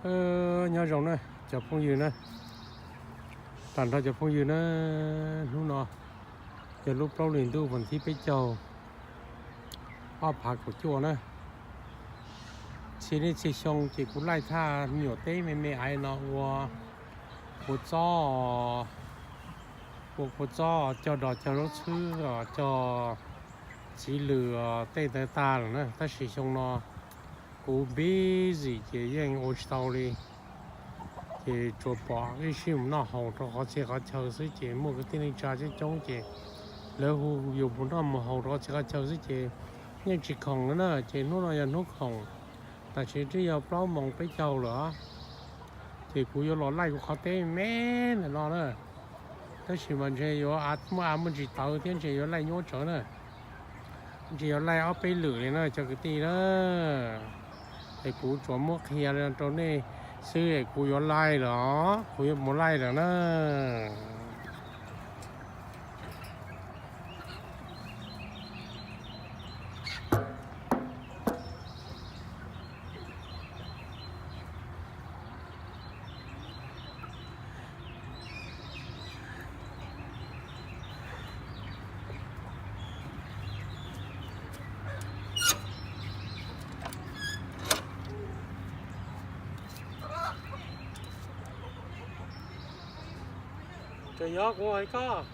Nyob zoo na cov phooj ywg na, tag nrho cov phooj ywg na, hnub no yog lub plaub hlis ntuj vas thib peb caug, ob phav kaum cuaj na. Txhia niaj txhia xyoo ces kuv laij thaj me nyuam teb me me aiv no ua kua txob, ua kua txob cog dos cog zaub txhwb, cog txiv lws tej ntawd tag lawm na, tab sis xyoo no kuv busy ces yeej ua tsis tau li. Ces tsuas pom ib sij mus noj haus rau qhov txhia qhov chaw xwb ces muaj kwv tij neej tsa coob coob ces lawv hu yus mus noj mus haus rau qhov txhia qhov chaw xwb ces yeej tsis khoom li na. Ces hnub no yog hnub khoom, tam sim twb yog plaub moos peb caug lawm os. Ces kuv yuav los laij kuv qhov teb me ntawm no na, tab sis mas ntshe yuav muaj av muaj ntsis tawv thiab ntshe yuav laij nyuaj tsawv na. Ntshe yuav laij ob peb lwm li na cov kwv tij na. Es kuv tsuas muab qhia rau nej xwb es kuv yuav laij lawm os, kuv yuav mus laij lawm na. Tseem yog kuv hais koj.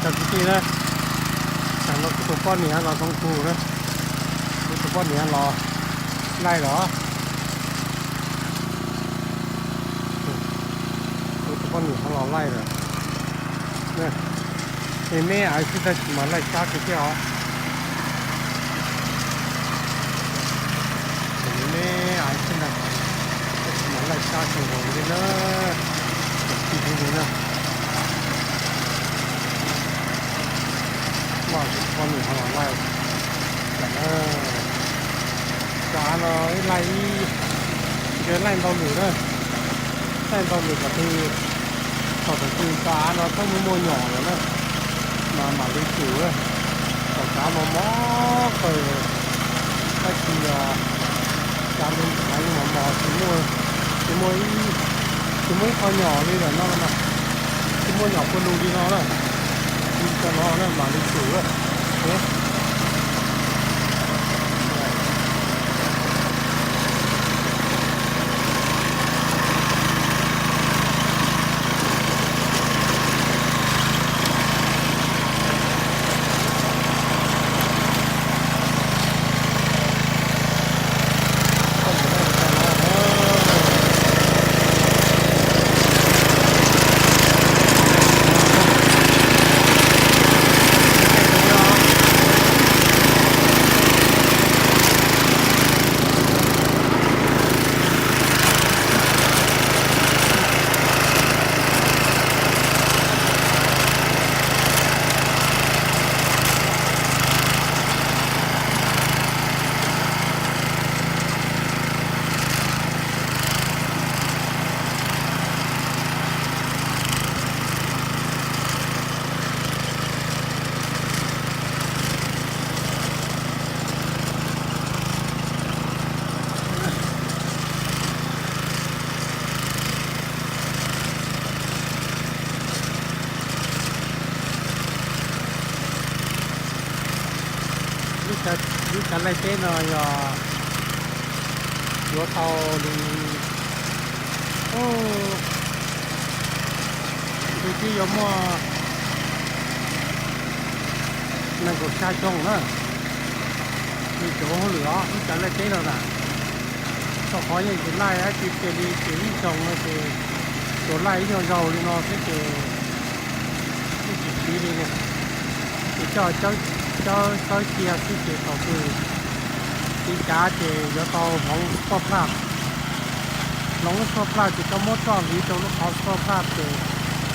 Cov kwv tij na, tam no kuv tus poj niam los zoo tug na, kuv tus poj niam los laij los, kuv tus poj niam ho los laij lawm. Es me me ais xwb tab sis mas laij sab kawg thiab os. Es me me ais xwb ntag, tab sis mas laij sab kawg nkaus li na, tsis tib li na. Maj kuv tus poj niam ho los laij lawm na. Cov av no ib laij ib, ntshe laij ntau lwm na, laij ntau lwm kom tw, thaum twg cov av no txhob muaj muaj nyom lawm na, mas mam li tsum, thaum cov av mos mos kawg tab sis yog cov av ntxhais mos mos tsis muaj, tsis muaj ib, tsis muaj ib qho nyom li lawm no, tsis muaj nyom pua lug li no na, li cov no na mam li tsum. Lub tsav laij teb no yog yuav tau li, twb yuav muaj nees nkaum xya xyoo na, li cov hauj lwm os lub tsav laij teb no na. Rau qhov yeej tsis laij dab tsi kiag li ces ib xyoo no ces tsuas laij ib nyuag zaus li no xwb ces yeej tsis siv li ne. Ces coj cawb cia xwb ces thaum twg tiv cav ces yuav tau hloov spot plug. Hloov lub spot plug ces koj muab roj hliv rau lub qhov spot plug ces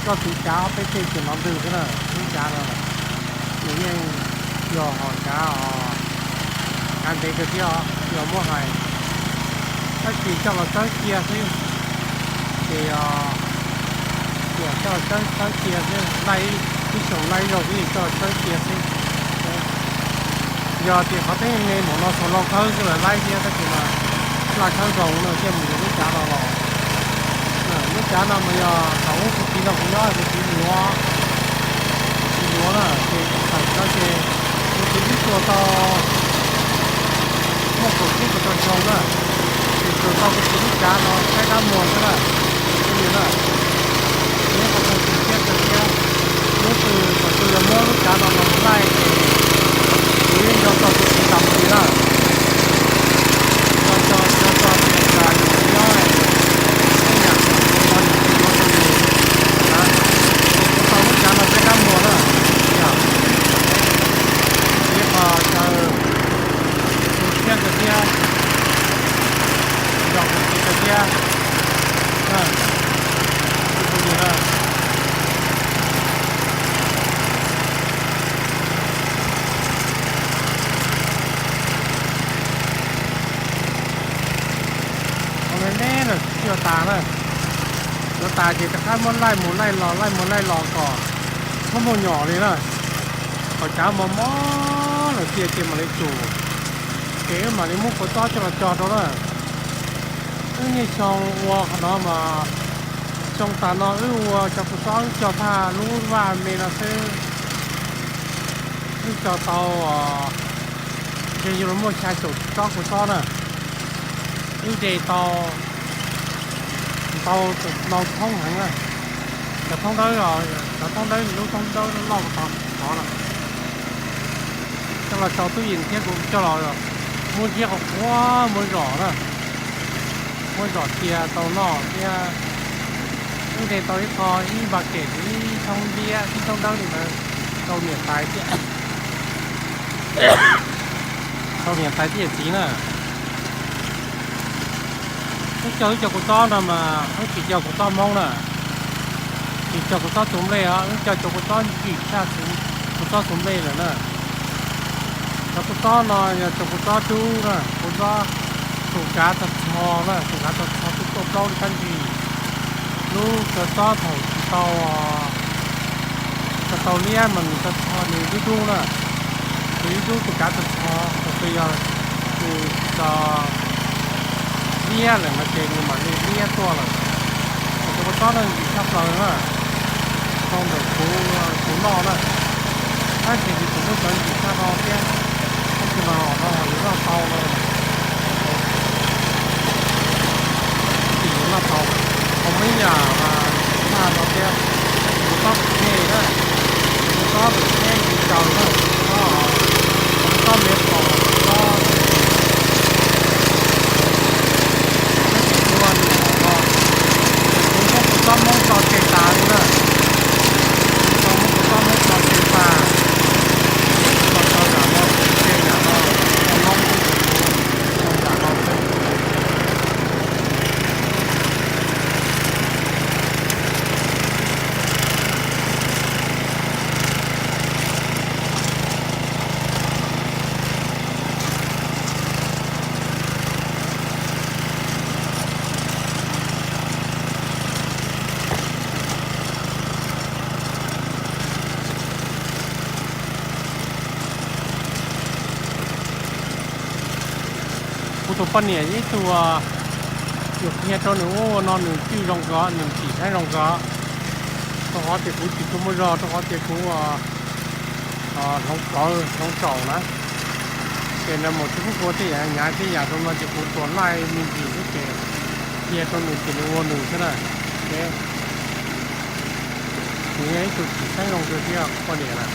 koj tiv cav ob peb teg ces los ntwg xwb na. Lub cav no nws yeej yog hom cav, cav ntev kawg thiab os, yog muab hais, tab sis coj los txawb cia xwb ces, ces coj los txawb cia xwb, laij ib xyoos laij ib zaug xwb coj los txawb cia xwb. Yog tias qhov teb me me npaum no xuas lau khawb xwb los laij thiab tab sis mas laj khawb zoo no thiaj mus yuav lub cav no los. Lub cav no mas yog thaum ub kuv txiv no kuv nyob kuv txiv nyuam, kuv txiv nyuam na ces thaum no ces kuv txiv twb tuag tau muaj kaum tsib kaum rau xyoo na, ces tsuas tau kuv txiv lub cav no saib dab muag xwb na. Kuv txiv na, ces yeej qhov txog tsis siab kawg thiab. Hnub twg thaum twg yog muab lub cav no los mus laij ces kuv yeej nco txog kuv txiv tas mus li na. Nco txog, nco txog tias yus txiv nyob, tej yam no yus txiv yuav rau yus na, ces kuv tau lub cav no saib dab muag na. Yog, ces qhov chaw tu siab kawg thiab, nco kuv txiv kawg thiab. Ua me me lawm tsis yuav tas na. Yuav tas ces rov qab muab laij mus laij los laij mus laij los kom muaj muaj nyom li na. Kom cav mos mos lawm tiag ces mam li tsum, ces wb mam li muab kua txob coj los cog rau na. Wb niaj xyoo ua qhov no mas, xyoo tas no wb ua cov kua txob wb cog thaj lub vaj me no xwb, wb cog tau, ntshe yuav luag muaj xya caum tsob kua txob na. Wb de tau ntau, ntau thoob heev na. Cov thoob ntawd os, Cov thoob dawb, lub thoob dawb loj loj tod no, coj los sau tub yees thiab kuv coj los muab ziab qhuav qhuav muab zom na, muab zom cia tau noj thiab. Wb de tau ib qho ib npas kem ib thoob liab ib thoob dawb li ntawd rau niam tais thiab, rau niam tais thiab yawm txiv na. Wb cog wb cov kua txob no mas wb tsis cog kua txob Hmoob na, tsis cog kua txob txhuv nplej os, wb cog cov kua txob ntsim tshaj kua txob txhuv nplej lawm na. Cov kua txob no yog cov kua txob dub na, kua txob tus kav txog txho na, tus kav txog txho twb tuaj plaub li kab ntsig. Lub cov txob thaum tsis tau, tsis tau liab mas nws txog txho nws dub dub na, nws dub dub tus kav txog txho, tus twg yog nws tsis tau liab lawm no ces nws mam li liab tuaj lawm. Ces cov kua txob no ntsim tshaj plaws na, zoo ntawm kuv, kuv noj na, tab sis kuv tsuas muab cov ntsim tshaj no thiab, tab sis mas los no yus noj tau no, tab sis yus noj tau, tau muaj ib yam mas ntsim tshaj no thiab, tab sis kuv txob pem thej na, kuv txob pem thej ntsis taws na, kuv txob, kuv txob miav pom, kuv txob ntsim, tab sis kuv ua nws pom no, ces kuv muab kuv txob Hmoob tso tseg tas li na, kuv tau muab kuv txob Hmoob tso tseg tas, ces kuv tau tso zam no, kuv tseg zam no, tau Hmoob xwb ces kuv tso zam no xwb. Kuv tus poj niam ib tug, yus qhia rau nws ua no nws cwj zoo nkauj, nws tsim saib zoo nkauj, rau qhov tias kuv tsis tshua muaj zog, rau qhov tias kuv hloov plawv hloov tsaus na, ces nws mus tsis pub ua tej yam hnyav tej yam rau no ces kuv tsuas laij me ntsis xwb ces qhia rau nws ces nws ua nws xwb na. Ces nws yog ib tug tsim saib zoo kawg thiab kuv poj niam na.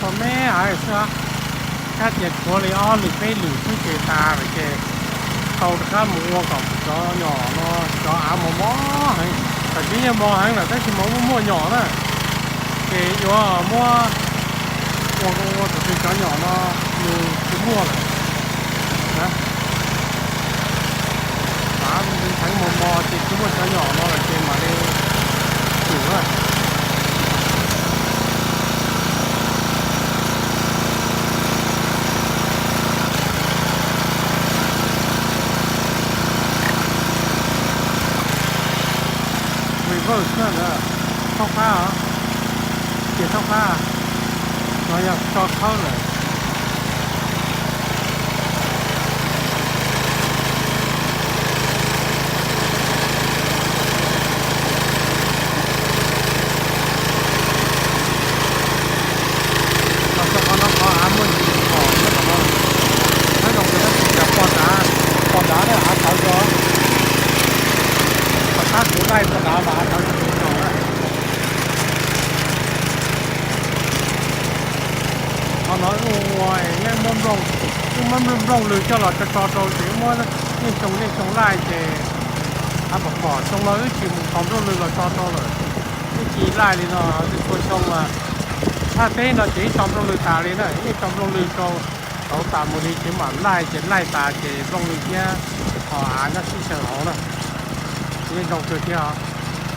Tau me av xwb, kab tias tshuav li ob lwm peb lwm xwb ces tas lawm ces tau rov qab mus ua kom cov nyom no, cov av mos mos heev, tam sim yeej mos heev lawm tab sis mas muaj muaj nyom na, ces yuav muab ua ua tus twg cov nyom no nws tsis muaj lawm. Av heev mos mos ces tsis muaj cov nyom no lawm ces mam li tsum na. Reverse na, thaub qab, ces thaub qab no yog tso khawb lawm. Los rau qhov no qhov av muaj ntsis phom nyob tom no, saib zoo kawg tab sis cas poj dav, poj dav na av tawv zog, tom qab kuv laij poj dav mas av tawv tsis tau zoo na. Qhov no wb ua es yeej muab nplooj, wb muab nplooj lwg coj los tso tso rau ces wb muab niaj xyoo niaj xyoo laij ces av pom phom. Xyoo no wb tsis mus tos nplooj lwg los tso rau lawm, wb cia li laij li no txhua xyoo mas. Thaj teb no ces wb tso nplooj lwg tas li na, wb tso nplooj lwg rau tauv tas mus li ces mam laij, ces laij tas ces nplooj lwg thiab qhov av nyob sib xyaw hauv na. Yeej zoo kawg thiab,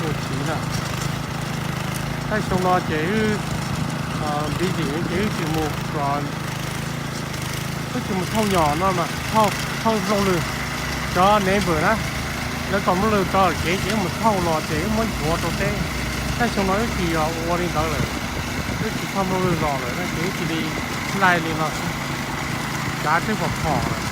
ua chiv na. Tab xyoo no ces wb busy ces wb tsis mus, wb tsis mus thauj nyom no mas, thauj nplooj lwg. Cov neighbor na, lawv tso nplooj lwg tso lawm kev ces wb mus thauj los ces wb muab nchuav rau teb. Tab xyoo no wb tsis yog ua li ntawd lawm, wb tsis thauj nplooj lwg los lawm ces wb cia li laij li no xwb. Cav twb pom phom lawm.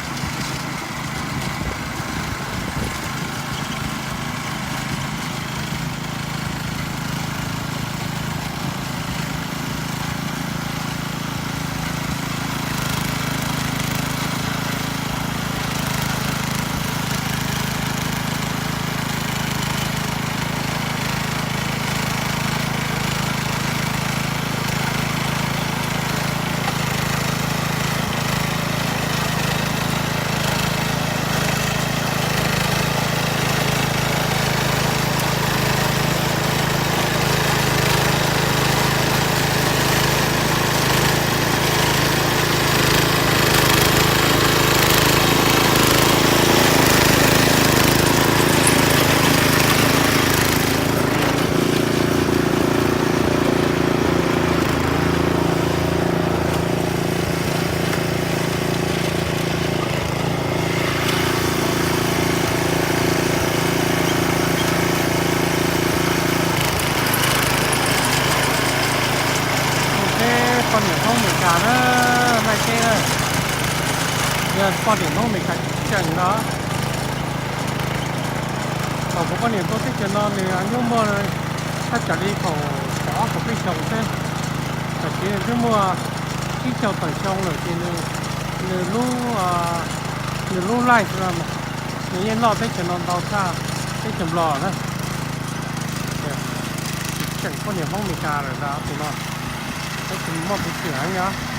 Thaum kuv poj niam tuaj teb chaws no nws nyuaj muaj thaj tsam li kaum ob kaum peb xyoos xwb, tam sim nws twb muaj ib caug tawm xyoo lawm ces nws lub, nws lub life no, nws yeej noj teb chaws no ntau tshaj teb chaws Nplog na. Tseem poj niam Hmoob Amelikas lawm ntag tus no, tab sis muaj tus xwm heev os.